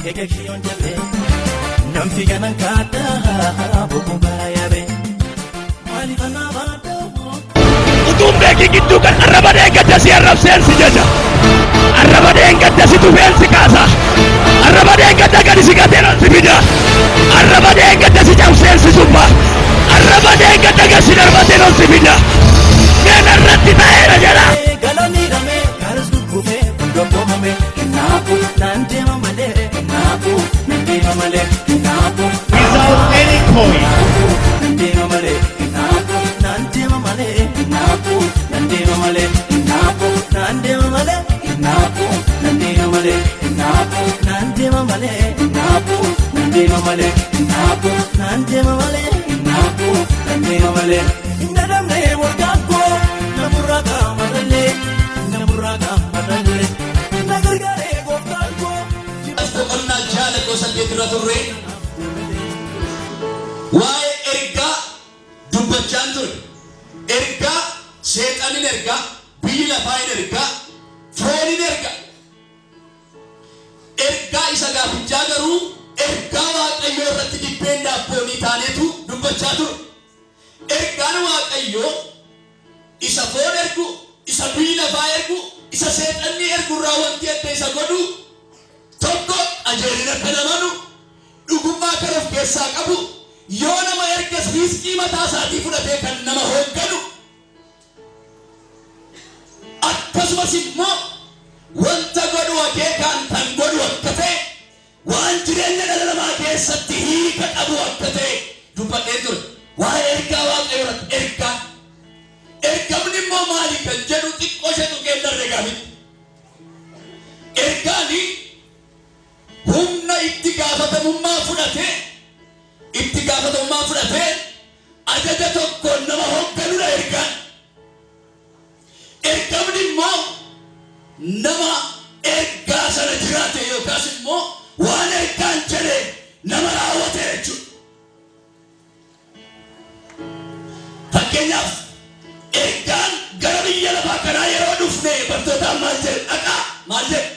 Akeeka kiyyoon jabee namti ganan kaaddaa boqoo bara yaabee maaliif anaa baadhaa. Utuun beekin gidduu kan arraba dheengadda si arrabseen si jaja. Arraba dheengadda si tufeen si kaasa. Arraba dheengadda gadi si gateen ol si fida. Arraba dheengadda si cabseen si supha. Arraba dheengadda gad si darbateen ol si fida. Mee narratti ta'eera jedha. Galaanni hidhamee kaanis kukkufee hundobboomame hinaafu naan deema malee hinaafu nan deema malee hinaafu Without any coin. nan deema malee hinaafu naan deema malee hinaafu nan deema malee hinaafu naan deema malee hinaafu nan deema malee hinaafu naan deema malee hinaafu nan deema malee hinaafu naan deema malee hinaafu nan deema malee. Hin dadhabne walgaan koo namurraa qaamadallee namurraa qaamadallee na gargaaree gooftaan koo. Boqonnaa 6 lakkoofsa 8 irra turre, waa'ee ergaa dubbachaan ture. Ergaa seexanin ergaa, biyyi lafaa hin ergaa, foonin ergaa. Ergaa isa gaafichaa garuu ergaa Waaqayyoo irratti depend upon taaneetu dubbachaa ture. Ergaan Waaqayyoo isa foon ergu, isa biyyi lafaa ergu, isa seexanni ergu irraa wanti adda isa godhu tokko qajeelina akka namanu, dhugummaa kan of keessaa qabu, yoo nama ergas risk mataa isaatii fudhatee kan nama hoogganu, akkasumas immoo wanta godhu akeekaan kan godhu akka ta'e, waan jireenya dhala namaa keessatti hiika qabu akka ta'e dubbadhee ture. Waa'ee ergaa Waaqayyoo irratti, ergaa ergamni immoo maali kan jedhu xiqqoo ishee tuqeen darre gaafiti. Ergaani humna itti gaafatamummaa fudhatee ajaja tokkoon nama hoogganudha ergaan. Ergamni immoo nama ergaa sana jiraate yookaas immoo waan ergaan jedhe nama raawwate jechuudha. Fakkeenyaaf, ergaan gara biyya lafaa kanaa yeroo dhufne bartootaan maal jedhe? Dhaqaa maal jedhe?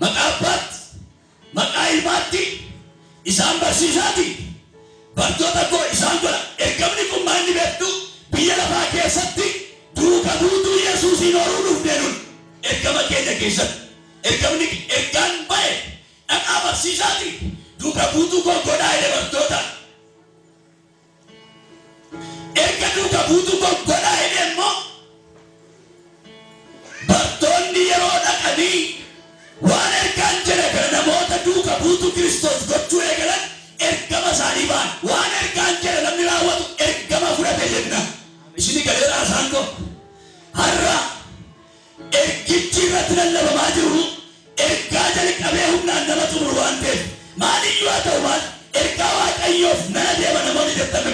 Maqaa Abbaatti, maqaa Ilmaatti isaan barsiisaati. Bartoota koo isaan godha. Ergamni kun maal inni beektu? Biyya lafaa keessatti duuka buutuu Yesuusiin horuu dhufne nun ergama keenya keessatti. Ergamni ergaan ba'e dhaqaa barsiisaati. Duuka buutuu koo godhaa jedhe bartoota. Erga duuka buutuu koo godhaa jedhe immoo bartoonni yeroo dhaqanii waan ergaan jedhe kana namoota duuka buutuu Kiristoos gochuu eegalan, ergama isaanii ba'an. Waan ergaan jedhe namni raawwatu ergama fudhate jenna. Isini galeera isaan koo. Har'a ergichi irratti lallabamaa jiru ergaa jalqabee humnaan nama xumuru waan ta'eef, maaliyyuu haa ta'u maal, ergaa Waaqayyoof nana deema namoonni jettan,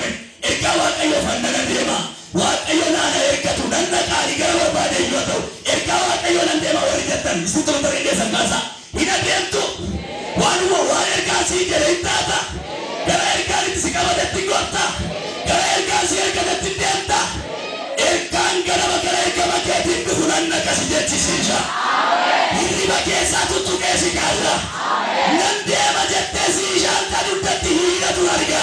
ergaa Waaqayyoof nana deema, Waaqayyo naana ergatu nan dhaqaani, gara barbaade iyyuu haa ta'u ergaa Waaqayyoo nan deema warri jettan, isin tolu tarreessan kaasa. Hin adeemtu, waan ergaan sii jedhe hin taata, gara ergaan itti si qabatetti gorta, gara ergaan si ergatetti deemta. Ergaan ganama gara ergama keetiin dhufu nan naqasi jechisiisa. Hirriba keessaa tuttuqee si kaasa. Nan deema jettee si ishaanta dugdatti hiidhatu arga.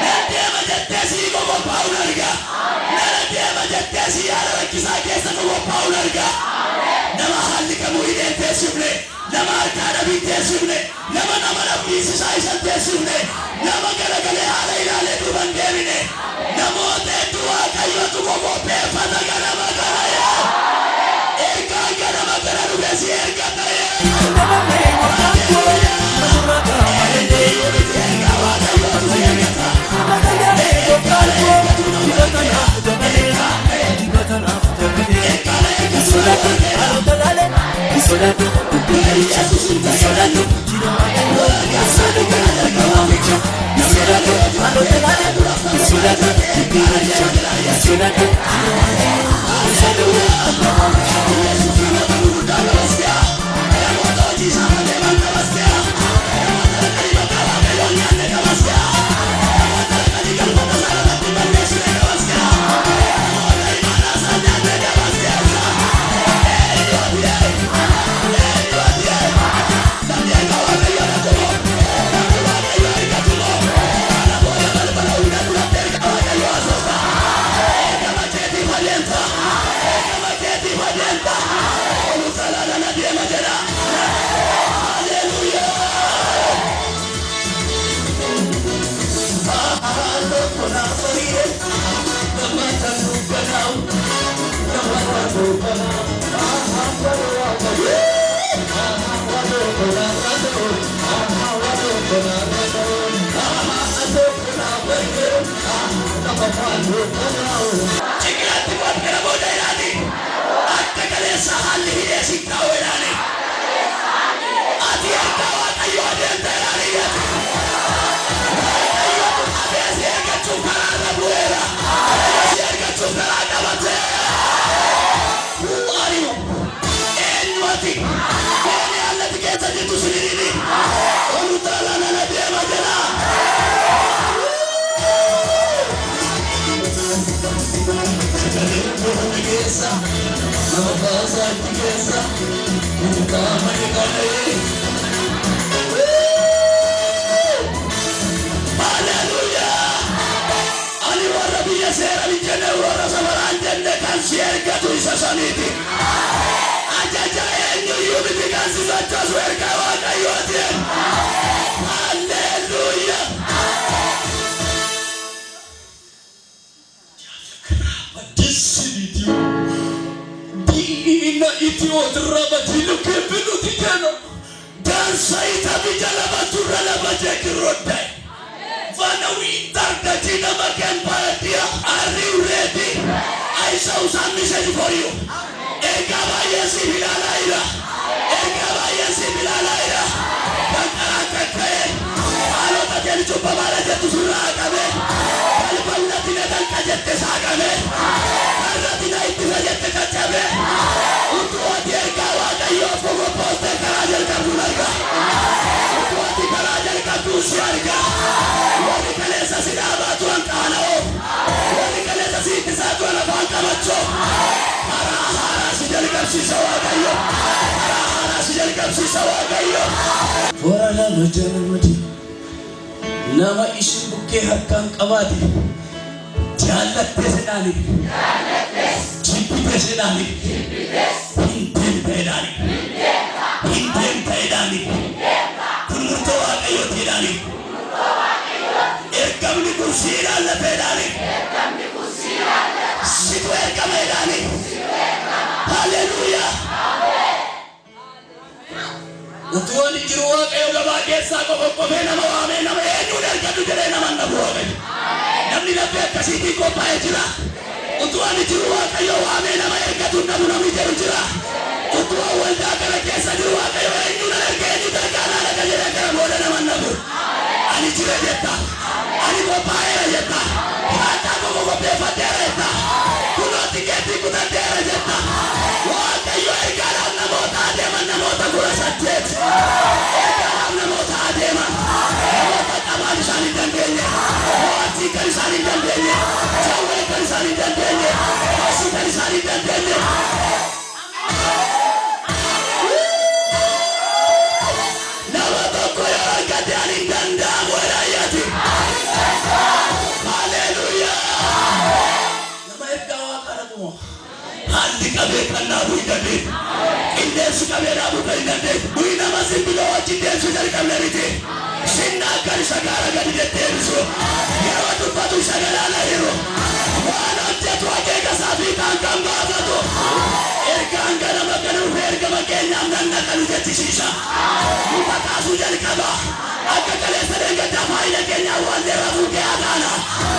Nan deema jettee si qophaa'uun arga. Nan deema jettee si haala rakkisaa keessa qophaa'uun arga. Nama haalli kamuu hidheen teessifne, nama harkaa dhabiin teessifne, nama dhabbiisisaa isan teessifne, nama garagalee haala ilaalee duuban deemine. Namoota hedduu Waaqayyotu qopheeffata ganama kana yaa. Ergaan ganama kana dhufe si erga ta'e. Ergaa Waaqayyootu si ergata. Sodaadhu dubbii, sodaadhu sodaadhu sodaadhu dubbii, sodaadhu Namoota hojii isaan deeman qabastea. Namoota dhaqanii bakka Waaqayyoon nyaanne qabastea. Namoota dhaqanii galmata isaa irratti balleessine qabastea. Namoota imaanaa isaan nyaanne qabastea. Eenyuuti? Eenyuuti? Namni ergaa Waaqayyoon hojjetu. Ciqilaatti bu'an kana booda ilaali. Akka kaleessa haalli hidhee si taa'u ilaali. Ati ergaa Waaqayyoo adeemta ilaali ati. Waaqayyo qabee si eeggachuuf karaa irra bu'eera. Si eeggachuuf karaa qabateera. Who are you? Eenyu ati? Eenyu haalati keessa jirtu siniriini? Olu taalaa nana deema jedha. Keessa nama baasaatti keessa qaama eegalee. Haleluuyaa! Ani warra biyya seera hin jenne, warra safaraan jenne, kan si ergatu isa samiiti. Ajaja eenyuyyuu miti kan si sochoosu, ergaa Waaqayyooti. Haleluuyaa! Disinitiu diina itiyootirraa batiilu keebinuti jeno. Dansa ita bija lama turra lama jeekirroddae. Vana wintar dajina maken paradia. Are you ready? I saw some message for you. Ergaa baay'ee siif ilaalaa jira. Ergaa baay'ee siif ilaalaa jira. Danqaraan kakka'e. Haalota kee cubbamaadha jettu sirraa haqame. Balballi na danqa jette saaqame. Karrati na ittisa jette caccabe. Utuu ati ergaa Waaqayyoof qoqophooftee karaa jalqabduun arga. Utuu ati karaa jalqabduun si arga. Warri kaleessa si dhaabaa turan qaana'oo. Warri kaleessa si ittisaa turan afaan qabachoo. Karaa haaraa si jalqabsiisa Waaqayyo. Karaa haaraa si jalqabsiisa Waaqayyo. Toora lama jalmadi nama isin bukkee harkaan qabaate jaallattee sedhaani, jibbitee sedhaani, hin deemta jedhaani, hin deemta jedhaani. Kun murtoo Waaqayyooti jedhaani. Ergamni kun si ilaallata jedhaani. Situ ergama jedhaani. Haleluuyaa! Utuu ani jiru Waaqayyo gabaa keessaa qoqqoqofee nama waamee nama eenyuun ergadhu jedhee nama hin dhabu Waaqayyo. Namni laphee akkasiitiin qophaa'ee jira. Utuu ani jiru Waaqayyo waamee nama ergatu hin dhabu namni jedhu jira. Utuu ani waldaa kana keessa jiru Waaqayyo eenyuun erga, eenyutu ergaa naa dhaqa jedhee kana booda nama hin dhabu. Ani jira jetta. Ani qophaa'eera jetta. Haataa koo qopheeffadheera jetta. Kunoo tikeetii kutadheera jetta. Waaqayyo ergaadhaaf namoota adeeman namoota 18. Ergaadhaaf namoota adeeman. Namoota qabaan isaan hin dandeenye. Mo'atii kan isaan hin dandeenye. Jawwee kan isaan hin dandeenye. Kosii kan isaan hin dandeenye. Nama tokko yoo argate ani hin danda'amu jedhayyati. Haleluuyaa! Nama ergaa Waaqaa dhaqumoo. Haalli qabee kan dhaabuu hin dandeenye. Qilleensi qabee dhaabuu kan hin dandeenye. Nuyi nama simbiroo wajjin deemsuu jalqabne miti. Sinnaaggar isa gaara gadi deddeebisu. Yeroo dubbatu isa galaana hiru. Waan hojjetu akeeka isaa fiixaan kan baafatu. Ergaan ganama kana dhufee ergama keenyaaf nan naqanu jechisiisa. Muka kaasuu jalqaba. Akka kaleessa deengaddaa faayida keenyaa waan rafuu kee taana.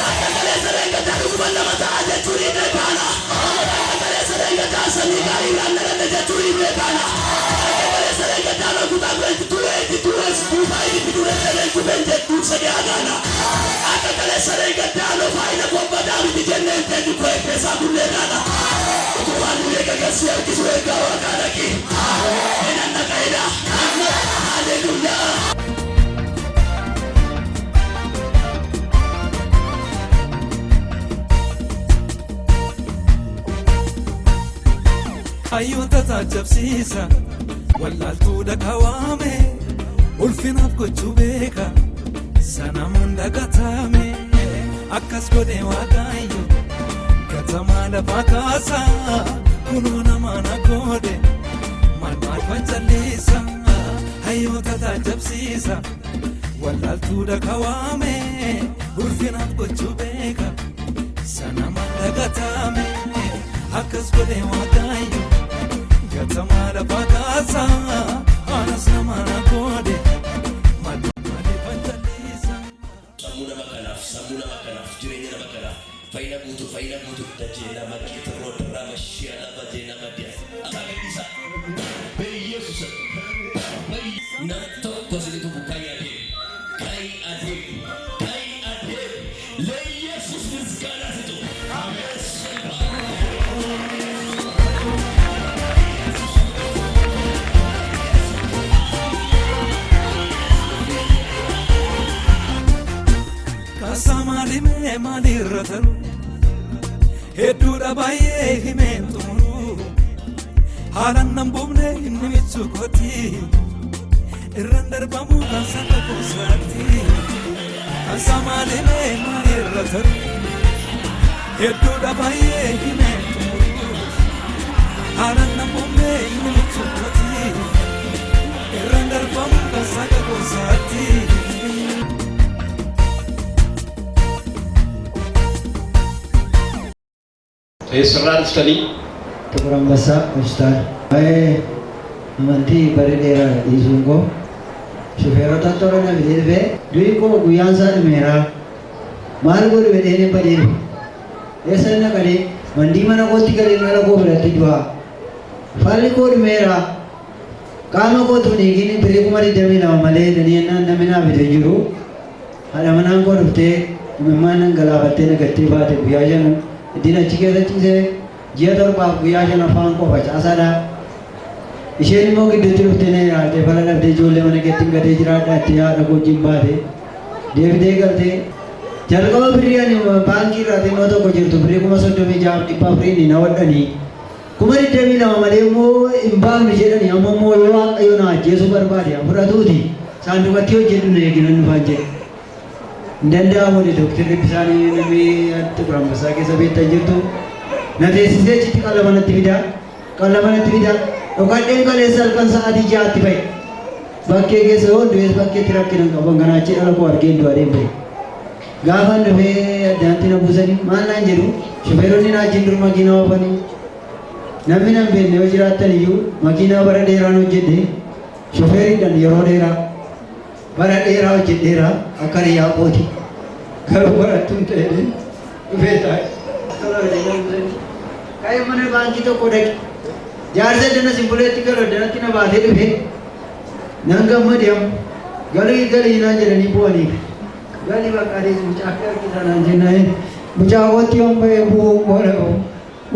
Akka kaleessa deengaddaa dhuguma nama ta'a jechuun hin taana. Akka kaleessa deengaddaa sanyii gaarii irraan dhalanne jechuun hin taana. Akka kaleessa deengaddaa kutaa 22 25 27 kufeen jedhuun sadii taana. Akka kaleessa deengaddaa no faayida kobbadaa miti jenneen teenyu koo keessaa bullee taana. Utubaan illee gagasii harkisu ergaa Waaqaa dhaqi. Enan dhaqa'edha. Haleluuyaa. Hayyoota taajabsiisa, wallaaltuu dhakawaame, ulfinaaf gochuu beeka, sanamaan dagatame. Akkas godhe Waaqayyo, gatamaa lafaa kaasa, kunoo namaa na godhe, maal maal fancalleessa. Hayyoota taajabsiisa, wallaaltuu dhakawaame, ulfinaaf gochuu beeka, sanamaan dagatame. Akkas godhe Waaqayyo, gatamaa lafaa kaasa, anas nama na godhe, maal maal fancalleessa. Sammuu nama kanaaf, sammuu nama kanaaf, jireenya nama kanaaf, fayyina. Fayyina guutuu, fayyina guutuu. Dajeela makiita roodara mashiala bajeela madiya. Akka gadhiisa. Beyyesuus. Nam tokko isin tuqu ka'i adeemi. Ka'i adeemi. Ka'i adeemi. ለኢየሱስ ምስጋና ስጡ። Kaasaa maalimee maalirra taru hedduudha baay'ee himeen xumuru haalaan nan buufne inni michuu kooti irraan darbamu kan tokkosaatti. Kaasaa maalimee maalirra taru hedduudha baay'ee himeen xumuru haalaan nan buufne inni michuu kooti irraan darbamu kan tokkosaatti. Eessarraa dhuftanii? ጥቁር አንበሳ ሆስፒታል. Waa'ee amantii bara dheeraa dhiisuun koo shufeerota tola na fidee dhufee du'i koo guyyaan isaa dhumeera. Maal godhu jedheen hin badee dhufe. Eessa inni naqadee mandii mana kootti galee dhala koo biratti du'a. Falli koo dhumeera. Qaama kootu dhiigni birrii 22,000 malee jedhanii jennaan namni naa fide jiru. Haadha manaan koo dhuftee imimmaan dhangalaafattee nagattee baate guyyaa 5 ittiin achi keessa ciisee ji'a 7f guyyaa 5 afaan koo facaasaadha. Isheen immoo gidduutti dhuftee na ilaaltee fala dhabdee ijoollee mana keetti hin gatee jiraadha itti haadha koo wajjin baate deebitee galtee jalqaba birrii ani baankii irraa xinnoo tokko jirtu birrii 36,400 na hodhanii 22,000 malee immoo hin baafnu jedhanii amma immoo yoo Waaqayyo na ajjeesuu barbaade fudhatuuti saanduqatti hojjedhu na eeginan dhufaan jedhe. Hin danda'amu dooktarri bisaanii namni Xiqur Ambassaa keessa beektan jirtu na teessisee achitti qallaba natti fidaa qallaba natti fidaa dhokadheen kaleessa halkan sa'aatii 6tti ba'e. Bakkee keessa yoo du'es bakkeetti rakkina hin qabu kanaa achi dhala koo argeen du'adheen ba'e. Gaafa dhufee addaatti na buusanii maal naan jedhu shufeeronni na wajjin dur makiinaa oofanii namni nan beekne yoo jiraattan iyyuu makiinaa bara dheeraan hojjedhe shufeeriidhaan yeroo dheeraa bara dheeraa hojjedheera akka riyyaa kooti garuu barattuun ta'e dhufee taa'e. Ka'ee mana baankii tokko dhaqe jaarsa dana simbuleetti galu danatti na baatee dhufe nan gammade amma galii galii naan jedhanii bu'aniif galii bakka adees mucaa kee harkisaa naan jennaan mucaa kootti yoon ba'ee bu'uun koodha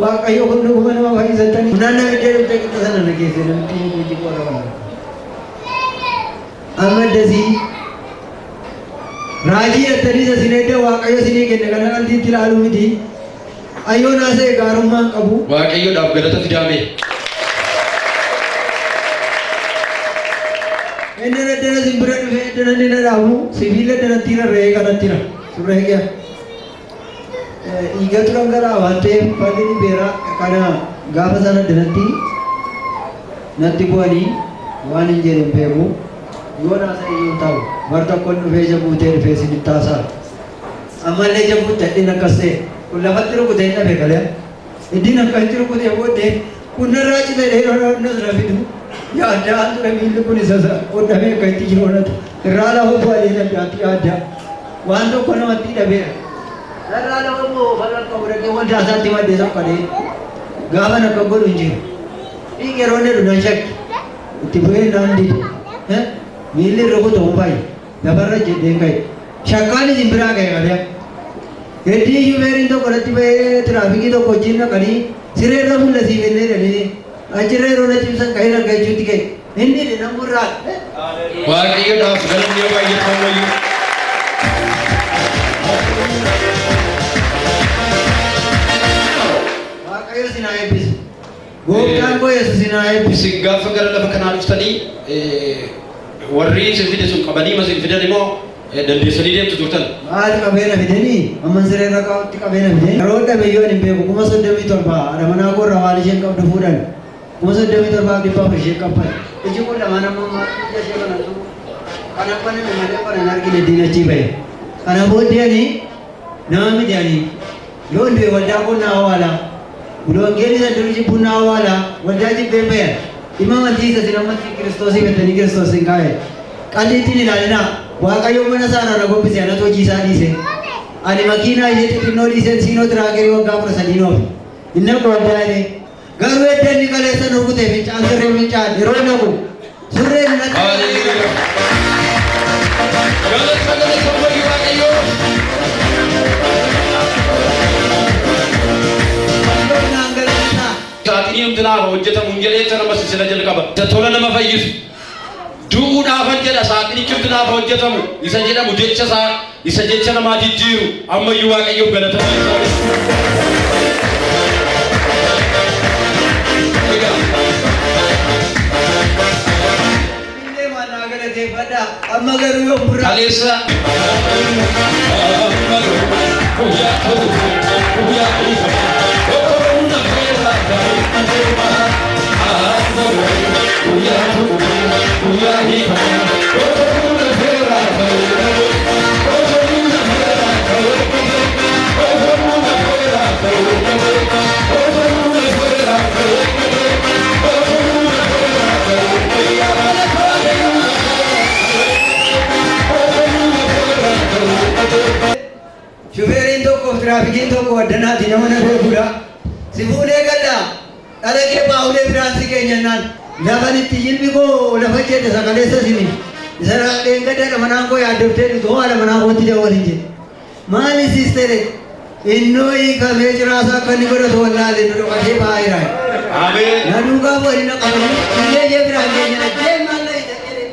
Waaqayyo kun dhuguma nama fayyisatanii naan namicha dhuftee qixa sana na geesse namitti hojii qola kana. Amma dasii raajii jettanii isa isin edda Waaqayyo isinii kenne kana qalbiitti ilaaluu miti. Ayyoon haasa'e gaarummaan qabu. Waaqayyoodhaaf galata fidaame. Inni eddana isin bira dhufee eddana inni na dhaabu sibiila eddanatti rarra'ee kanatti jira. Surree kee. Dhiigatu dhangala'aa waan ta'eef falli dhibeera kana gaafa sana eddanatti natti bu'anii waan hin jedhe hin beeku. Yoon haasa'e iyyuu hin ta'u. Bar tokkoon dhufee ija guutee dhufee isinitti haasa'a. Ammallee ija guutte hadhiin akkas ta'e. Kun lafatti rukutee hin dhabe galee. Iddiin akkasitti rukutee booddee kun narraa cite dheeroo nas na fidu. Yaaddaan ture miilli kun isa hodhamee akka itti jiru onatu. Irraa lafa bu'anii addaatti yaaddaa. Waan tokko namatti dhabeera. Irraa lafa bu'u fal'a qabu dhaqee waldaa isaatti maddee soqqadee. Gaafa akka godhu hin jiru. Dhiigi yeroo inni jedhu nan shakki. Itti bu'ee naan dide. Miilli rukutu hin fayyu. Lafarra jedheen ka'e. Shakkaan isin biraa ka'e malee. Heddii shufeeriin tokko natti ba'ee tiraafikii tokko wajjin dhaqanii sireerra fuula siif illee jedhanii achirra yeroo na cimsan ka'ee dhaqee jechuutti ka'e. Inni dide namurraa. Waaqayyoodhaaf galanni yoo baay'atu ammayyuu. Waaqayyo isin haa eebbisu. Gooftaan koo Yesuus isin haa eebbisu. Isin gaafa gara lafa kanaa dhuftanii warri isin fide sun qabanii ma isin fidan immoo dandeessanii deemtu turtan? Maal qabee na fidanii amma sireerra kaa'utti qabee na fidanii. Yeroo dhabe iyyuu ani hin beeku 37,000 haadha manaa koo irraa waan isheen qabdu fuudhan 37,400 isheen qabbate. Iji kun lamaan amma ammaa ija ishee kanatu kana baname malee kana hin argine diinachii bahe. Kana booddee ani nama miti ani yoon du'e waldaa koo na awwaala. Wangeelli isa durii jibbuun na awwaala. Waldaa jibbeen bahe. Dhimma amantii isa isin ammatti Kiristoosii beektanii Kiristoos hin kaa'e. Qalliittiin ilaalinaa. Waaqayyo mana isaa irraa na gombise anatu hojii isaa dhiise. Ani makiinaa ishee xixinnoo dhiiseen Siinoo tiraakerii waggaa 13 oofe. Inni akka waldaa jedhee. Garuu edda inni kaleessa nu rukute fincaan sirree fincaan yeroo naqu surreen natti. Haleluuyaa. Galata galata wayii Waaqayyoo. Naan galateessaa. Saaxinii hundi naaf hojjetamu hin jedhee sana sila jalqaba. Isa tola nama fayyisu. Du'uudhaafan jedha, saaxinichi hundi naaf hojjetamu isa jedhamu, jecha isaa isa jecha namaa jijjiiru, ammayyuu Waaqayyoof galata isaa. Egaa Illee waan naa galateeffadha. Amma garuu yoo burraa. Kaleessa. Shufeeriin tokko, tiraafikiin tokko addanaati nama na beekudha. Si fuunee galla, dhala kee baa'ulee biraan si keenyannaan lafan itti jilbi koo lafa jedhe sakaleessa sini. Isa dheengadda manaan koo yaaddoftee dhutu haala manaa kootti dawwalin jedhe. Maali siistere, innoo hiikamee ciraasaa akka inni godhatu wallaalee nu dhokatee baay'eera. Ameen. Na duukaa bu'anii na qabanii illee ishee biraan keenya jeen maal na ija jedhe.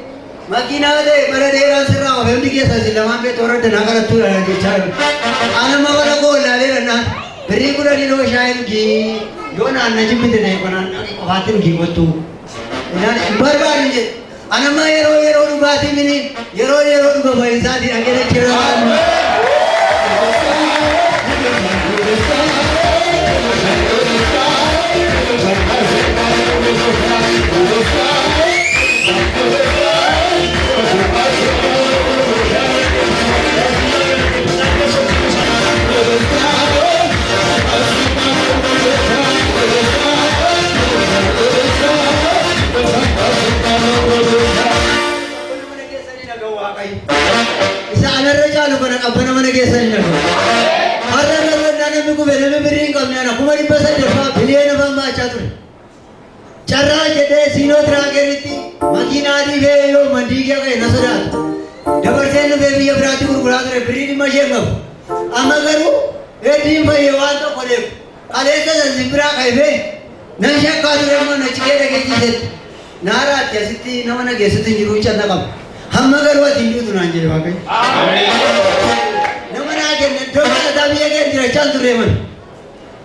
Makiinaa ta'e bara dheeraan sirraa ofe hundi keessaa isin lamaan beektu warra danaa qarattuudha jechaa jiru. Anamma bara koo wallaalee naan birrii 10 noo shaayii dhugii, yoo naan na jibbite na konaan qofaatti dhugii kottu. Naan hin barbaadu jedhe. Anamma yeroo dhugaatii mini yeroo dhuga ba'insaatii dhaqee jira. Mana keessanii dhaga'u Waaqayyo. Isa anarra caalu kana qabbana mana keessanii dhaga'u. Har'a irra irra namni gube, namni birrii hin qabne, ana 800,000 fa'aa biliyoona fa'aa baachaa ture. Carraa jedhee Siinoo tiraakeritti makiinaa adii fe'ee yoo mandiigaa ka'e na sodaata. Dabarseen dhufee biyya biraatti gurguraa ture, birrii dhimma ishee hin qabu. Amma garuu heddiin fayye waan tokko deemu. Kaleessa san simbiraa ka'ee nan shakkaa ture, immoo na cikee dhaqee ciisetti. Naaraatti asitti nama na geessutti hin jiru, canna qaba. Hamma garuu ati hin duutu naan jedhe Waaqayyo. Nama naa kenne iddoo kadhataa biyya keenya jiraachaa hin turre mana.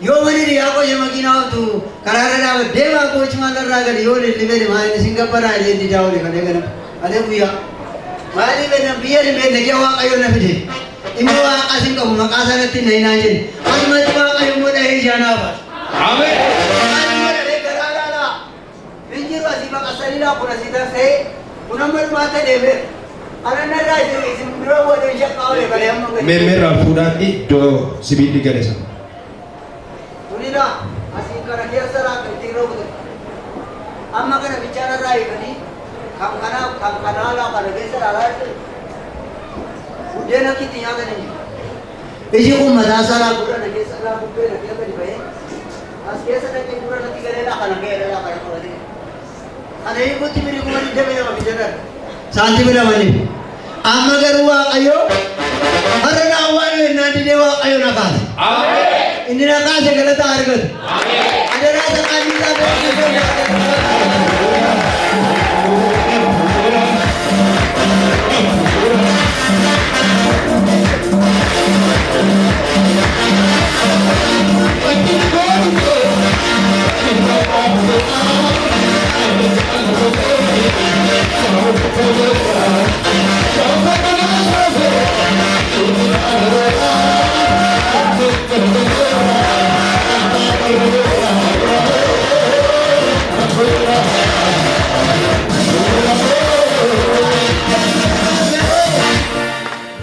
Yoo mani riyaa qoyya makiinaa ooftu karaarra dhaabate deemaa koochi maallarraa gadi yoo lillibee maal inni sin gabbaraa illee didaa oole kalee ganama kalee guyyaa. Maaliif ennaan biyya hin beekne kee Waaqayyo na fide. Dhimma Waaqaa sin qabu, maqaa sanatti na hinaan jedhe. Asumatti Waaqayyo immoo dhahee ijaa naa baase. Ameen. Maal godhadhee garaa laalaa. Hin jiru, asii baqasanii laa, kun asii tarsa'ee kun amma dhumaatti deemeera. Ana narraa jiru isin bira waliin shaqqaa oole kalee amma gadi. Meemmeerraa fuudhaatti iddoo sibiilli gale sana. Kunidha asiin kana keessa laa kan ittiin rukutan. Amma kana bichaan irraa hiikanii kan kanaaf kan kanaa laa kana keessa laalaa jiru. Buddeen akka itti nyaatan hin jiru. Iji kun mataa isaa laa gurra na keessa laa bubbee na keessa gadi bahee as keessa dhaqee gurra natti galee laa kana ga'ee laa kana qabatee. Kana hiikutti birrii 22,000 fidan. Saantimii lamaniif. Amma garuu Waaqayyo har'a na awwaalu ennaan didee Waaqayyo na kaase. Ameen. Inni na kaase galata argatu. Adaraa isa qaanii isaa beeksisuu.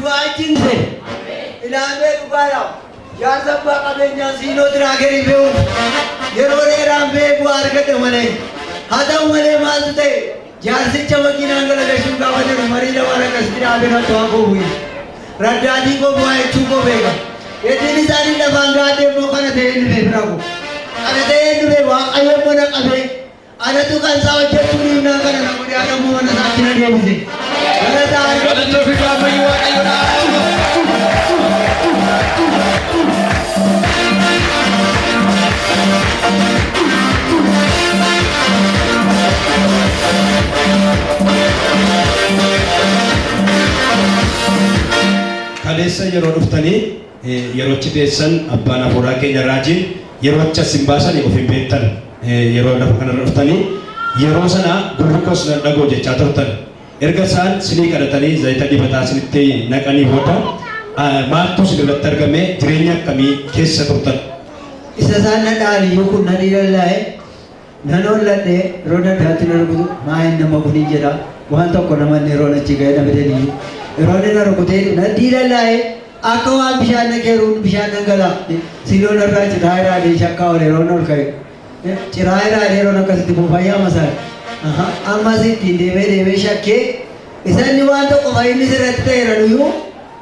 Du'aa cimse ilaalee dhugaadha. Jaarsa abbaa qabeenyaa Siinoo tiraakerii fe'uun yeroo dheeraan fe'ee bu'aa argadha malee. Haa ta'u malee maaltu ta'e, jaarsicha makiinaan galagashuun gaafa jedhu marii lamaan akkasitti dhaabee natti waa koo bu'e. Raddaatii koo bu'aa jechuu koo beeka. Ittiin isaanii lafaan gaadhee immoo kana ta'ee dhufee bira koo. Kana ta'ee dhufee Waaqayyo immoo na qabee anatu kan isaa hojjechuu dhiifnaan kana na godhee haadha immoo mana isaatti na deebise. Galata argadhu. Galata fidaa ammayyuu Waaqayyoodhaaf. Kaleessa yeroo dhuftanii yeroochi teessan abbaan hafuuraa keenya raajiin yeroo achi as hin baasan of hin beektan yeroo lafa kanarra dhuftanii yeroo sana gurri koos nan dhaga'u jechaa turtan. Erga isaan sinii kadhatanii zayita dibataa isinitti naqanii booda maaltu isin irratti argame jireenya akkamii keessa turtan? Isa isaan na dha'an iyyuu kun nan ilallaa'e nan holladhe yeroo daddaatti na rukutu maa inni nama kun hin jedha waan tokko nama inni yeroo achi ga'e na fidan iyyuu yeroo inni na rukutee nan diilallaa'e akka waan bishaan naqeeruun bishaan dhangala'a siloon irraa citaa irraa shakkaa oole yeroo inni ol ka'e ciraa irraa yeroon akkasitti buufayyaa masaa ammas ittiin deemee deemee shakkee isa inni waan tokko fayyinni sirratti ta'eera iyyuu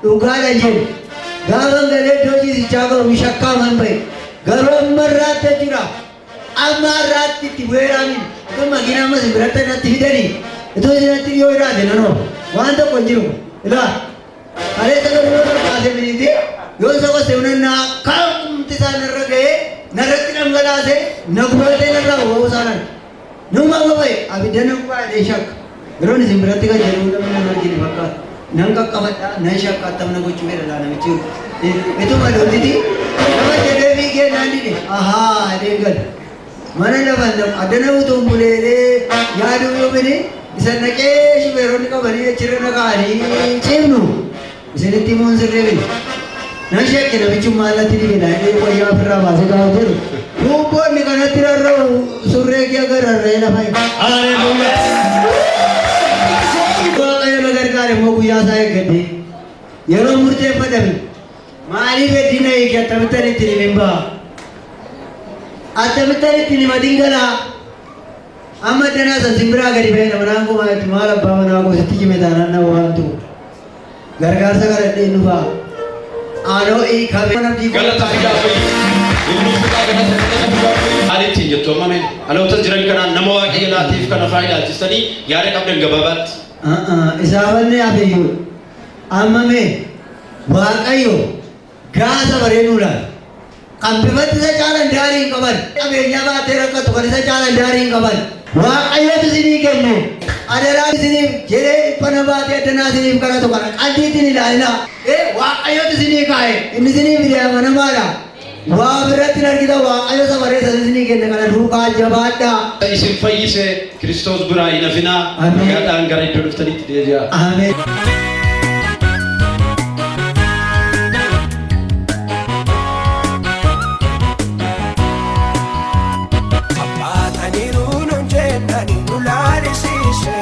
dhugaadha jedhu gaafa galee iddoo ciisichaa ga'u shakkaa man ba'e garuu amma irraatti jechuudha amma irraatti itti bu'eeraamin kun makiina ammas biratti natti fidanii itoo isinatti dhiyoo jiraate nan oofa waan tokko hin jiru ilaa kaleessa garuu yoo kaase miniiti yoo isa qose unannaa kamti isaa narra ga'ee narratti dhangalaase na gubatee narraa boba'uu isaa nan numa boba'e abidda na gubaa jedhee shakka yeroon isin biratti kan jedhu namni nan argine fakkaata nan qaqqabadha nan shakka attam na gochuu fedha laa namichi ituma loltiti nama jedhee fiigee naan dide ahaa jedheen gala mana lafan addana utuun buleelee yaaduu yoo mini isa naqee shubeeronni qabanii achirra na kaa'anii cimnu isinitti himuun sirrii miti. Nan shakke namichi maallatti dibe naa jedhee wayyaa ofirraa baasee gaafa jedhu tuubboonni kanatti rarra'u surree kee akka rarra'ee lafa hin. Waaqayyo na gargaare immoo guyyaa isaa eeggadhe yeroo murteeffadhame maaliif heddii na hiike akkamittan ittiin himin ba'a akkamittan ittiin himatin galaa amma danaa san simbiraa gadi ba'ee nama naan koo maal maal abbaa manaa koo sitti cime taanaan na waantu gargaarsa kadhadhee nu ba'a aanoo hiikame Galata fidaa fayyi. Inni fidaa galata galata fidaa fayyi. Maal ittiin jettu amma mee? Dhaloota jiran kanaan nama Waaqayyo laatiif kana faayidaa ilaalchistanii yaada qabdan gabaabaatti. Isaafanne hafiyyuu amma mee Waaqayyo gaasa bareeduu laala. Kan bifatti isa caalan daarii hin qaban. Qabeenyaa baatee rakkatu kan isa caalan daarii hin qaban. Waaqayyotu isinii kenne. Adaraa isiniif jedhee dhiphana baatee addanaa isiniif kadhatu kana qalbiitti hin ilaalinaa. Waaqayyotu isinii kaa'e. Inni isinii fide amanamaadha. Waa biratti hin argitan Waaqayyo sabareessa isinii kenne kana duukaa jabaadhaa. Isin fayyise Kiristoos biraa hin hafinaa. Ameen. Nagaadhaan gara iddoo dhuftaniitti deebi'aa. Ameen. Abbaataniiru nuun jennaan nu laalisiise.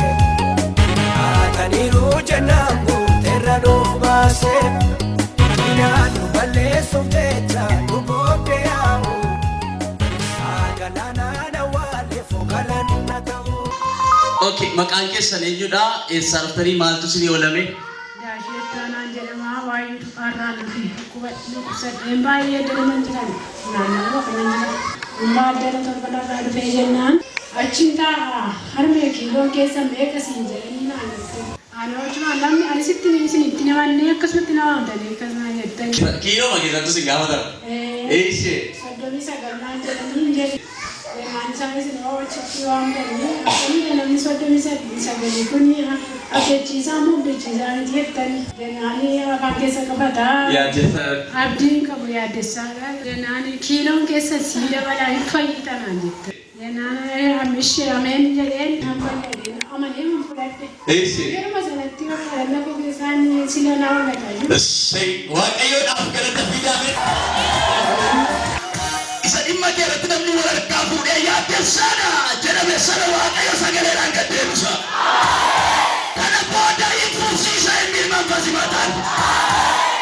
Haataniiru jennaan guuteerra nuuf baase. Diinaan nu balleessuuf jecha nu booddee yaa'u. Galaanaan awwaaleef galanna ta'u. Okay, maqaan keessan eenyudha? Eessaa dhuftanii maaltu isinii oolame? Daashee Ittaanaan jedhama. Waa'ee Tufaarraan dhufe. Dhukkubsadheen baay'ee addana jiran. Naannoo kana jira. Amma addana torbanarraa dhufee jennaan achiin taa'a harmee kiiloon keessa meeqa siin jedhanii naan jette. Ani hojumaan namni ani sitti isin itti namannee akkasumatti na waamtanii akkasuma jettanii. Kiiloo keessattu isin gaafatama. Eeyyee. 39 naan jedhanii hin jedhe. Jennaan isaanis immoo achitti waamtanii akkamidha namni 39 kun abdachiisaa moo abdachiisaa miti jettanii. Jennaan afaan keessa qabataa. Yaaddessa. Abdiin qabu yaaddessaadha. Jennaan kiiloon keessa sii dabalaa hin fayyita naan jette. Jennaan ishee ameen jedheen nan fayyadeen amanee man fudhadhe. Eeyyee. Yeruma sanatti kadhannaa koo keessaan sila na hollata. Essay, Waaqayyoodhaaf galata fidaa. Isa dhimma kee irratti namni wal harkaa fuudhee yaaddessaadha jedhame sana Waaqayyo sagaleedhaan gad deebisa. Kana booda hin fufsiisa inni መንፈስ ይመጣል.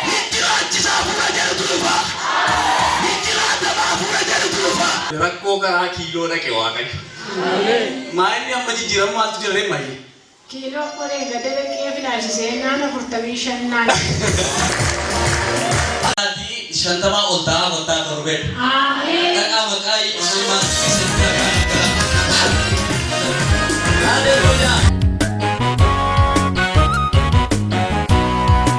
Hin jiraachisa hafuura jedhutu dhufa. Hin jiraatama hafuura jedhutu dhufa. Rakkoo karaa kiiloo dhaqe Waaqayyo. Maa inni amma jijjiiramu maaltu jira ree maayye? Kiiloo qoree gada dhaqee filaalchisee naan 45 naan. Ati 50 ol ta'a kottaa torbee. Ameen. Dhaqaa maqaa Yesuusiin isin Haleluuyaa.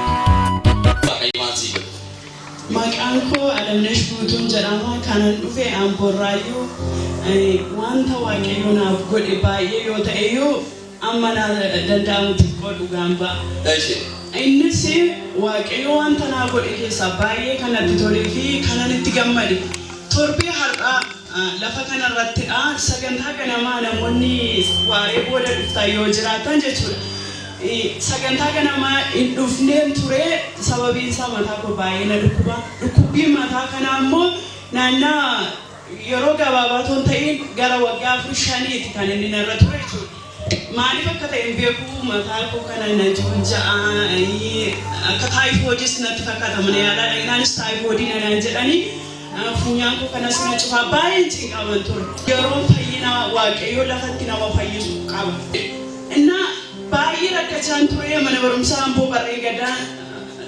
Waaqayyo maal sii godhe? Maqaan koo Alamnesh Guutuun jedhama. Kanan dhufe Amboorraayyuu. Wanta Waaqayyo naaf godhe baay'ee yoo ta'eyyuu amma na danda'amu xiqqoo dhugaan ba'a. Innis Waaqayyo wanta naa godhe keessaa baay'ee kan natti tolee fi kanan itti gammade torbee har'aa lafa kanarrattidha. Sagantaa ganamaa namoonni waaree booda dhuftan yoo jiraatan jechuudha. Sagantaa ganamaa hin dhufneen ture, sababiin isaa mataa koo baay'ee na dhukkuba. Dhukkubbiin mataa kanaa immoo naannaa yeroo gabaabaa otoo hin ta'in gara waggaa afur shaniiti kan inni narra ture jechuudha. Maaliif akka ta'e hin beeku, mataa koo kana na joonja'a, akka taayifoodiis natti fakkaata, mana yaalaa dhaqnaanis taayifoodii na naan jedhanii, funyaan koo kanas na cufaa, baay'een cinqaman ture. Yeroon fayyina Waaqayyoo lafatti nama fayyisu qaba. Innaa baay'ee rakkachaan ture. Mana barumsaa Amboo Barree Gadaa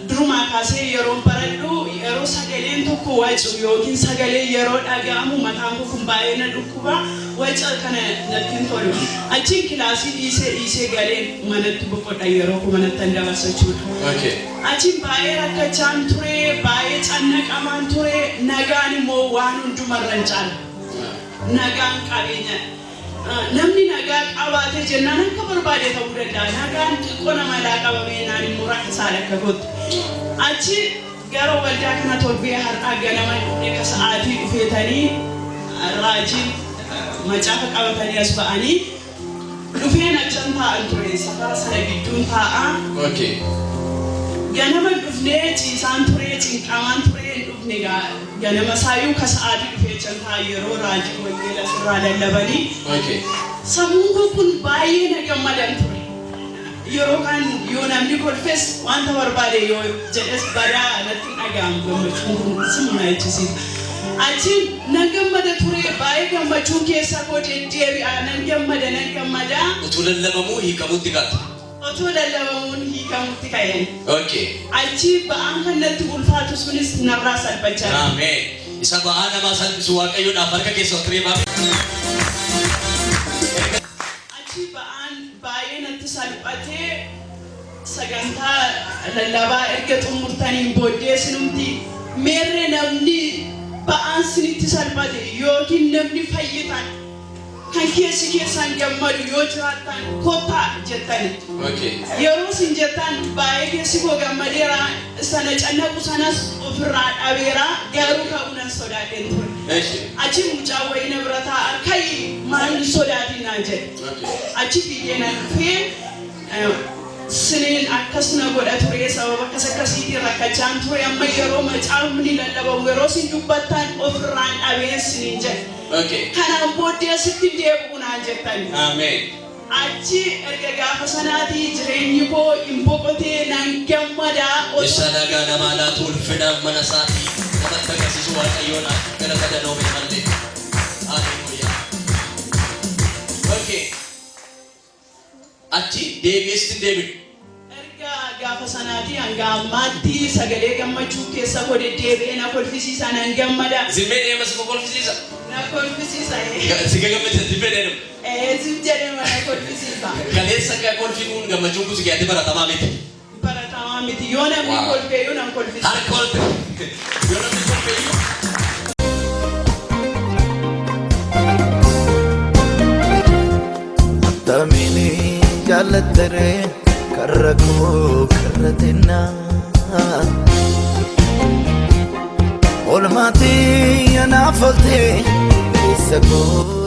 durumaa kaasee yeroon baradhu, yeroo sagaleen tokko wacu yookiin sagalee yeroo dhaga'amu mataan koo kun baay'ee na dhukkuba, waca kana natti hin tolu. Achiin kilaasii dhiisee dhiisee galeen manatti boqodha, yeroo koo manattan dabarsa jechuudha. Achiin baay'ee rakkachaan ture, baay'ee cannaqamaan ture, nagaan immoo waan hundumarra hin caala. Nagaan qabeenya. Namni nagaa qabaatee jennaan akka barbaade ta'uu danda'a. Nagaan xiqqoo nama alaa qabamee jennaan immoo rakkisaadha akka kootti. Achi gara waldaa kana torbee har'aa ganama dhufne ka sa'aatii dhufeetanii raajiin macaafa qabatanii as ba'anii dhufeen achan taa'an ture. Safara sana gidduun taa'a. Ganama dhufnee ciisaan ture, cinqamaan ture, hin dhufne gaa. Ganama isaayyuu ka sa'aatii dhufee achan taa'a yeroo raajii wangeela asirraa lallabanii. Sammuun koo kun baay'ee na gammadan ture. Yeroo kaan yoo namni kolfes, wanta barbaade yoo jedhes badaa natti hin dhaga'amu, gammachuun kun suma na jechisiisa. Achiin nan gammada ture, baay'ee gammachuun keessa koo deddeebi'a, nan gammada, nan gammada. Utuu lallabamuu hiikamutti kaate. Otoo lallabamuun hiikamutti ka'een. Achi ba'aan kan natti ulfaatu sunis narraa salphachaa dhufe. Ameen. Isa ba'aa namaa salphisu Waaqayyoodhaaf harka keessa ol reebaa. Achi ba'aan baay'ee natti salphatee, sagantaa lallabaa erga xumurtaniin booddee sinumti meerre namni ba'aan sinitti salphate yookiin namni fayyitan kan keessi keessaan gammadu yoo jiraattan kottaa jettani. Yeroo isin jettan baay'ee keessi koo gammadeera, sana cannaqu sanas ofirraa dhabeera, garuu ka'uu nan sodaadhen ture. Achi mucaan wayii na bira taa'a, "Ka'i, maal hin sodaatin," naan jedhe. Achi fiigee nan dhufee, siniin akkas na godha ture, sababa akkas akkasiitiin rakkachaan ture, amma yeroo macaafni lallabamu, yeroo isin dubbattan ofirraan dhabeen siniin jedhe. Kanaan booddee sitti hin deebi'u naan jettani. Ameen. Achi erga gaafa sanaatii jireenyi koo hin boqotee, nan gammada. Isa nagaa namaa laatu, ulfinaaf mana isaatii namatti agarsiisu Waaqayyoodhaaf galata danoome malee. Haleluuyaa. Okay. Achi deebi'ee sitti hin deebi'u. Erga gaafa sanaatii hanga ammaatti sagalee gammachuu keessa koo deddeebi'ee na kolfisiisa, nan gammada. Zimmee deema si kolfisiisa. Na kolfisiisa. Si gammachiisa zimmee deema. Ee, zim jedhema na kolfisiisa. Kaleessa akka kolfi kun, gammachuun kun si keessatti baratamaa miti. Baratamaa miti. Yoo namni kolfeeyyuu nan kolfisiisa. Harka ol yoo namni kolfeeyyuu. Attamiin jaallattere karra koo karra xinnaa, Olmaatii anaaf ooltee keessa koo.